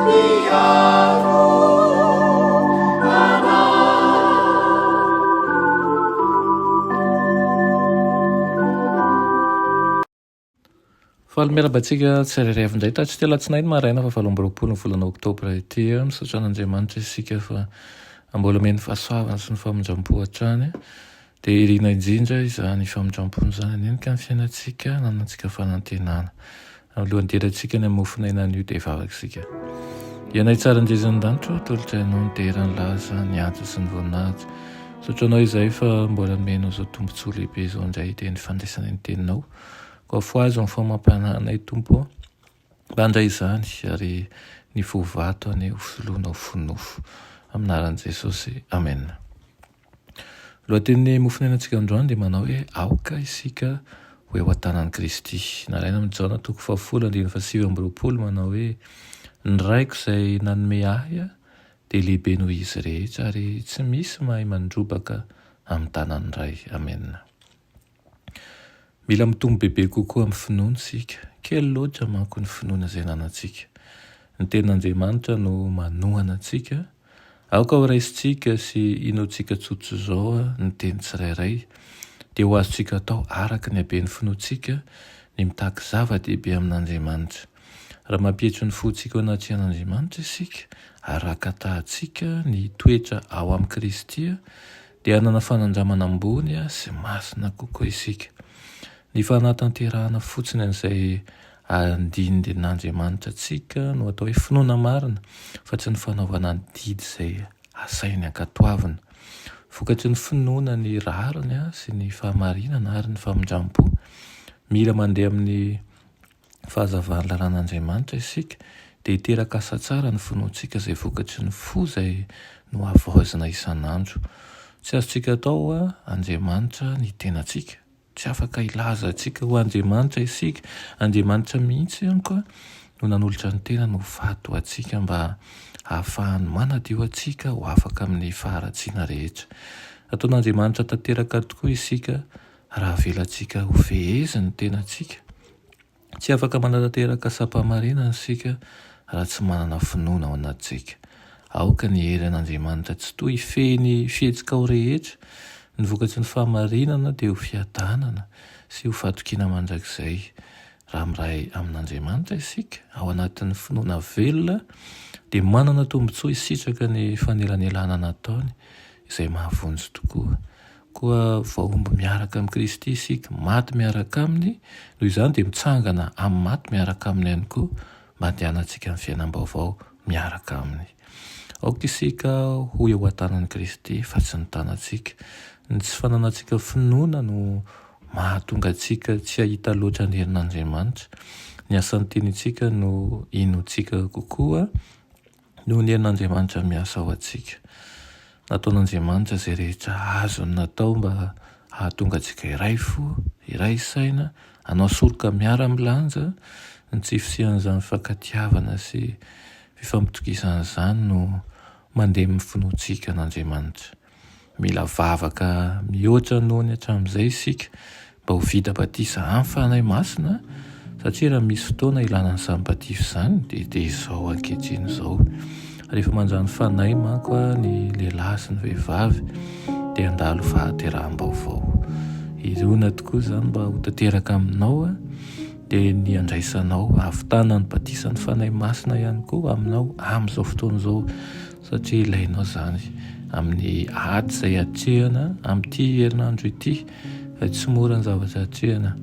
Mpiaro anay. Faly miarahaba antsika tsirairay avy indray tatsy ity alatsinainy maraina faha 28 ny volana oktobra ity. Misaotra an'Andriamanitra isika fa mbola omeny fahasoavana sy ny famindram-po hatrany. Dia irina indrindra izany famindram-pony izany hanenika ny fiainantsika, hananantsika fanantenana. Alohan'ny hidirantsika any amin'ny mofon'aina anio dia hivavaka isika. Ianay tsara indrindra ny lanitra, atolotra Ianao ny dera, ny laza, ny haja sy ny voninahitra. Misaotra Anao izahay fa mbola nomenao izao tombontsoa lehibe izao indray dia ny fandraisana ny Teninao. Koa afohazo ny famampananay Tompo ô, mba handray izany ary ny fo vato anie ho soloina ho fo nofo. Amin'ny anaran'i Jesosy, Amena. Lohatenin'ny mofonainantsika androany dia manao hoe aoka isika ho eo an-tanan'i Kristy. Nalaina amin'i Jaona toko fahafolo andininy fahasivy amby roapolo manao hoe ny Raiko izay nanome ahy dia lehibe noho izy rehetra ary tsy misy mahay mandrobaka amin'ny tanan'ny Ray. Amena. Mila mitombo bebe kokoa amin'ny finoana isika. Kely loatra manko ny finoana izay ananantsika. Ny Tenin'Andriamanitra no manohana antsika. Aoka horaisintsika sy hinoantsika tsotr'izao ny teny tsirairay, dia ho azontsika atao araka ny haben'ny finoantsika ny mitaky zava-dehibe amin'Andriamanitra. Raha mampietry ny fontsika eo anatrehan'Andriamanitra isika ary raha katahantsika ny hitoetra ao amin'i Kristy, Dia hanana fanandramana ambony sy masina kokoa isika. Ny fanatanterahana fotsiny an'izay andindin'Andriamanitra antsika no atao hoe finoana marina, fa tsy ny fanaovana ny didy izay asainy ankatoavina. Vokatry ny finoana ny rariny sy ny fahamarinana ary ny famindram-po, mila mandeha amin'ny fahazavan'ny lalàn'Andriamanitra isika, dia hiteraka asa tsara ny finoantsika izay vokatry ny fo izay nohavaozina isan'andro. Tsy azontsika atao Andriamanitra ny tenantsika. Tsy afaka hilaza antsika ho Andriamanitra isika. Andriamanitra mihitsy manko no nanolotra ny tenany ho faty ho antsika mba hahafahany manadio antsika ho afaka amin'ny faharatsiana rehetra. Ataon'Andriamanitra tanteraka tokoa isika raha avelantsika ho feheziny ny tenantsika. Tsy afaka manatanteraka asam-pahamarinana isika raha tsy manana finoana ao anatintsika. Aoka ny hery an'Andriamanitra Tsitoha hifehy ny fihetsikao rehetra. Ny vokatry ny fahamarinana dia ho fiadanana sy ho fahatokiana mandrakizay. Raha miray amin'Andriamanitra isika, ao anatin'ny finoana velona, dia manana tombontsoa hisitraka ny fanelanelanana ataony, izay mahavonjy tokoa. Koa voahombo miaraka amin'i Kristy isika, maty miaraka Aminy, noho izany dia mitsangana amin'ny maty miaraka Aminy ihany koa mba handehanantsika amin'ny fiainam-baovao miaraka Aminy. Aoka isika ho eo an-tanan'i Kristy fa tsy ny tanantsika. Ny tsy fananantsika finoana no mahatonga antsika tsy hahita loatra ny herin'Andriamanitra. Ny asan'ny tenintsika no inoantsika kokoa. Noho ny herin'Andriamanitra miasa ao antsika. Nataon'Andriamanitra izay rehetra azony natao mba hahatonga antsika hiray fo, hiray saina, hanao soroka miara-milanja. Ny tsy fisian'izany fifankatiavana sy fifampitokisana izany no mandemy ny finoantsika an'Andriamanitra. Mila vavaka mihoatra noho ny hatramin'izay isika mba ho vita batisa amin'ny Fanahy Masina satria raha misy fotoana ilana an'izany batisa izany dia dia izao ankehitriny izao. Rehefa mandray ny Fanahy manko ny lehilahy sy ny vehivavy dia handalo fahateraham-baovao. Irona tokoa izany mba ho tanteraka aminao dia ny handraisanao hahavitana ny batisan'ny Fanahy Masina ihany koa aminao amin'izao fotoana izao. Satria ilainao izany amin'ny ady izay atrehina amin'ity herinandro ity. Tsy mora ny zavatra atrehina,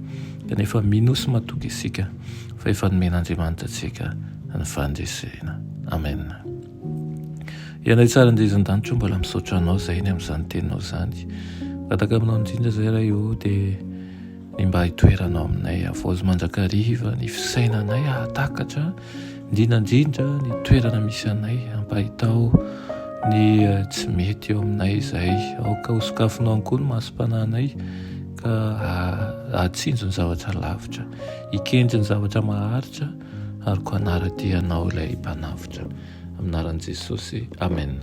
kanefa minoa sy matoky isika fa efa nomen'Andriamanitra antsika ny fandresena. Amen. Ianay tsara indrindra an-danitra mbola misaotra anao izay ny amin'izany teninao izany. Mangataka aminao indrindra izay Ray o dia ny mba hitoeranao aminay. Havaozy mandrakariva ny fisainanay hahatakatra indrindra indrindra ny toerana misy anay. Ampahitao ny eh, tsy mety eo aminay izay. Aoka ho sokafinao koa ny masom-panahinay ka hahatsinjo ny zavatra lavitra, hikendry ny zavatra maharitra ary koa hanara-dia anao ilay mpanavotra. Amin'ny anaran'i Jesosy, Amen.